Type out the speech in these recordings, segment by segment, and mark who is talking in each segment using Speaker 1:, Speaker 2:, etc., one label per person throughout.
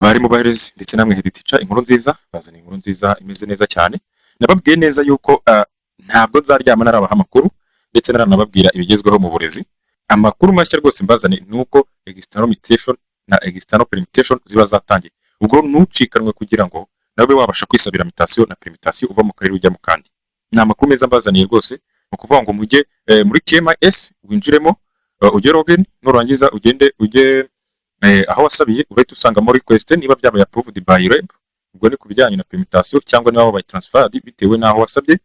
Speaker 1: Barimu, barezi ndetse namwe head teacher, inkuru nziza bazana, inkuru nziza imeze neza cyane. Nababwiye neza yuko ntabwo nzaryama narabaha amakuru ndetse naranababwira ibigezweho mu burezi. Amakuru mashya rwose mbazane ni uko external mutation na external permutation ziba zatangiye. Ubwo ntucikanwe kugira ngo nawe wabasha kwisabira mutation na permutation uva mu karere ujya mu kandi. Ni amakuru meza mbazaniye rwose. Ni ukuvuga ngo mujye muri TMIS, winjiremo, ujye login, nurangiza ugende ujye aho wasabiye, urahita usangamo request niba byabaye approved by REB. Ubwo ni ku bijyanye na permutation, cyangwa niba wabaye transferred bitewe n'aho wasabye,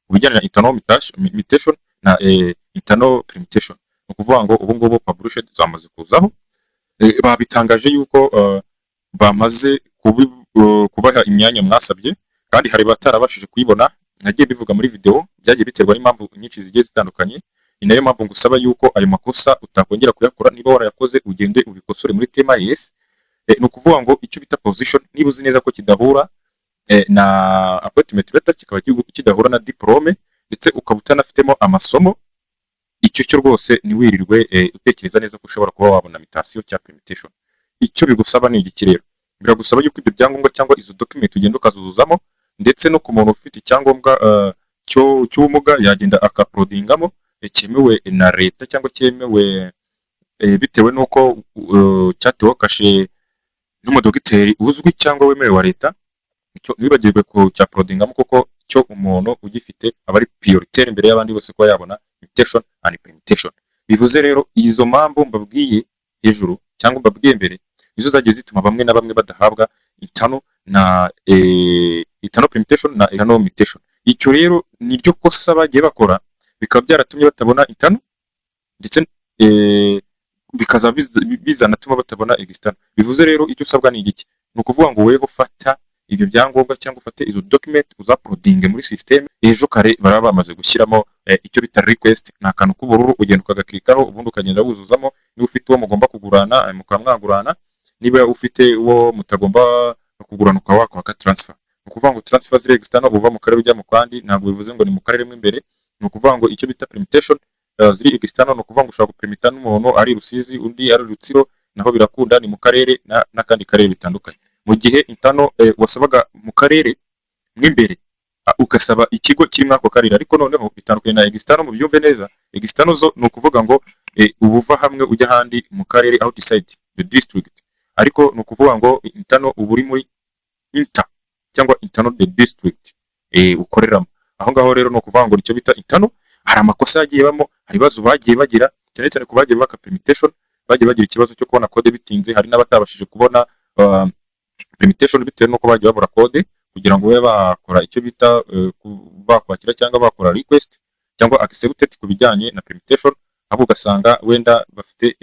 Speaker 1: ku bijyanye na internal mutation na internal permutation. Ni ukuvuga ngo ubu ngubu published zamaze kuzaho. Babitangaje yuko bamaze kubaha imyanya mwasabye, kandi hari batarabashije kuyibona. Nagiye bivuga muri video, byagiye biterwa n'impamvu nyinshi zigiye zitandukanye. Ni nayo mpamvu ngusaba yuko ayo makosa utakongera kuyakora. Niba warayakoze, ugende ubikosore muri TMIS. Ni ukuvuga ngo icyo bita position, niba uzi neza ko kidahura na appointment letter, kikaba kidahura na diplome, ndetse ukaba utanafitemo amasomo, icyo cyo rwose ntiwirirwe utekereza neza ko ushobora kuba wabona mutation cyangwa permutation. Icyo bigusaba ni igiki rero? Biragusaba yuko ibyo byangombwa cyangwa izo document ugenda ukazuzuzamo, ndetse no ku muntu ufite icyangombwa cyo cy'ubumuga yagenda akauploadingamo, cyemewe na leta cyangwa cyemewe bitewe n'uko cyateweho kashe n'umudogiteri uzwi cyangwa wemewe wa leta. Icyo ntiwibagirwe kucyauploadingamo, kuko cyo umuntu ugifite aba ari prioritaire imbere y'abandi bose kuba yabona mutation and permutation. Bivuze rero izo mpamvu mbabwiye hejuru cyangwa mbabwiye mbere nizo zagiye zituma bamwe na bamwe badahabwa internal na internal permutation na internal mutation. Icyo rero niryo kosa bagiye bakora, bikaba byaratumye batabona internal, ndetse bikaza bizanatuma batabona external. Bivuze rero icyo usabwa ni igiki? Ni ukuvuga ngo weho fata ibyo byangombwa cyangwa ufate izo document, uzauploadinge muri system. Ejo kare baraba bamaze gushyiramo icyo bita request. Ni akantu k'ubururu, ugenda ukagaclickaho, ubundi ukagenda wuzuzamo. Niba ufite uwo mugomba kugurana, mukaba mwagurana. Niba ufite uwo mutagomba kugurana, ukaba wakwaka transfer. Ni ukuvuga ngo transfer ziri external, uva mu karere ujya mu kandi, ntabwo bivuze ngo ni mu karere mo imbere. Ni ukuvuga ngo icyo bita permutation ziri external, ni ukuvuga ngo ushobora gupermuta n'umuntu ari Rusizi, undi ari Rutsiro, naho birakunda, ni mu karere n'akandi karere bitandukanye. Mu gihe internal wasabaga mu karere mo imbere, ugasaba ikigo kiri muri ako karere. Ariko noneho bitandukanye na external, mubyumve neza. External zo ni ukuvuga ngo uba uva hamwe ujya ahandi mu karere, outside the district. Ariko ni ukuvuga ngo internal uba uri muri inter cyangwa internal the district ukoreramo aho ngaho. Rero ni ukuvuga ngo nicyo bita internal. Hari amakosa yagiye bamo, hari ibibazo bagiye bagira, cyane cyane ku bagiye baka permutation, bagiye bagira ikibazo cyo kubona code bitinze. Hari n'abatabashije kubona permutation bitewe n'uko bagiye babura code kugira ngo babe bakora icyo bita bakwakira cyangwa bakora request cyangwa accepted ku bijyanye na permutation, ahubwo ugasanga wenda bafite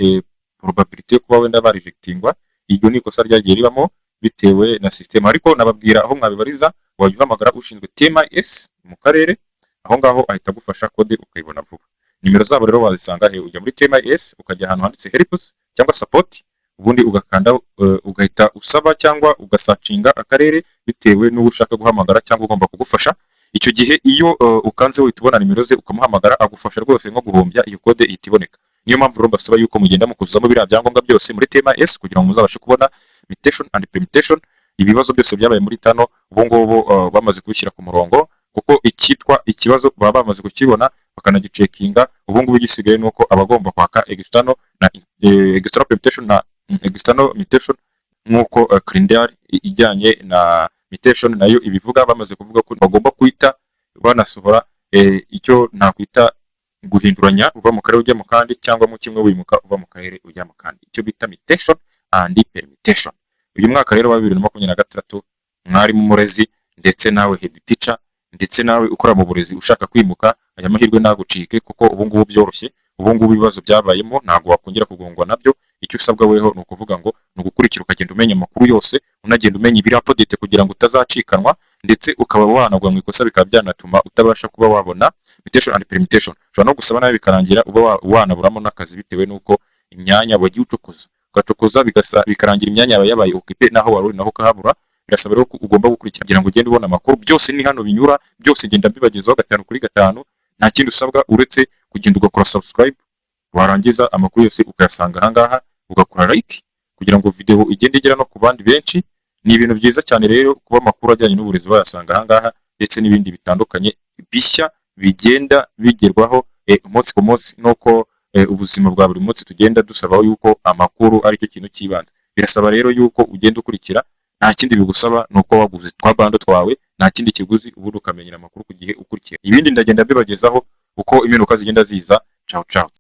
Speaker 1: probability yo kuba wenda barejectingwa. Iryo ni ikosa ryagiye ribamo bitewe na system. Ariko nababwira aho mwabibariza: wajya uhamagara ushinzwe TMIS mu karere aho ngaho, ahita agufasha code ukayibona vuba. Nimero zabo rero wazisanga he? Ujya muri TMIS, ukajya ahantu handitse helps cyangwa support, ubundi ugakanda, ugahita usaba cyangwa ugasearchinga akarere bitewe n'uwo ushaka guhamagara cyangwa ugomba kugufasha. Icyo gihe iyo ukanze, uhita ubona nimero ze, ukamuhamagara, agufasha rwose nko guhombya, iyo code ihita iboneka. Niyo mpamvu rero mbasaba yuko mugenda mukuzuzamo biriya byangombwa byose muri TMIS kugira ngo muzabashe kubona mutation and permutation. Ibibazo byose byabaye muri tano, ubu ngubu bamaze kubishyira ku murongo, kuko icyitwa ikibazo baba bamaze kukibona bakanagicheckinga. Ubu ngubu igisigaye ni uko abagomba kwaka external na external permutation na external mutation, nk'uko calendar ijyanye na mutation nayo ibivuga, bamaze kuvuga ko bagomba guhita banasohora icyo nakwita guhinduranya uva mu karere ujya mu kandi, cyangwa mu kimwe wimuka uva mu karere ujya mu kandi, icyo bita mutation and permutation. Uyu mwaka rero wa 2026, mwarimu murezi, ndetse nawe head teacher, ndetse nawe ukora mu burezi ushaka kwimuka, aya mahirwe ntagucike, kuko ubu ngubu byoroshye. Ubu ngubu ibibazo byabayemo ntabwo wakongera kugongwa nabyo. Icyo usabwa weho ni ukuvuga ngo ni ugukurikira, ukagenda umenya amakuru yose, unagenda umenya ibiri update kugira ngo utazacikanwa, ndetse ukaba wanagwa mu ikosa, bikaba byanatuma utabasha kuba wabona mutation and permutation. Ushobora no gusaba nawe bikarangira uba wanaburamo n'akazi, bitewe n'uko imyanya wagiye ucokoza, ugacokoza, bigasa bikarangira imyanya yawe yabaye occupé, naho wari uri naho ukahabura. Birasaba rero ko ugomba gukurikira kugira ngo ugende ubona amakuru. Byose ni hano binyura, byose ngenda mbibagezaho gatanu kuri gatanu. Nta kindi usabwa uretse kugenda ugakora subscribe, warangiza amakuru yose ukayasanga ahangaha, ugakora like. kugira ngo video igende igera no ku bandi benshi. Ni ibintu byiza cyane rero kuba amakuru ajyanye n'uburezi bayasanga ahangaha, ndetse n'ibindi bitandukanye bishya bigenda bigerwaho umunsi ku munsi, nuko ubuzima bwa buri munsi tugenda dusaba yuko amakuru ari cyo kintu cy'ibanze. Birasaba rero yuko ugenda ukurikira. Nta kindi bigusaba, ni uko waguze twa bundle twawe, nta kindi kiguzi, ubundi ukamenyera amakuru ku gihe ukurikira. Ibindi ndagenda mbibagezaho uko impinduka zigenda ziza. Ciao ciao.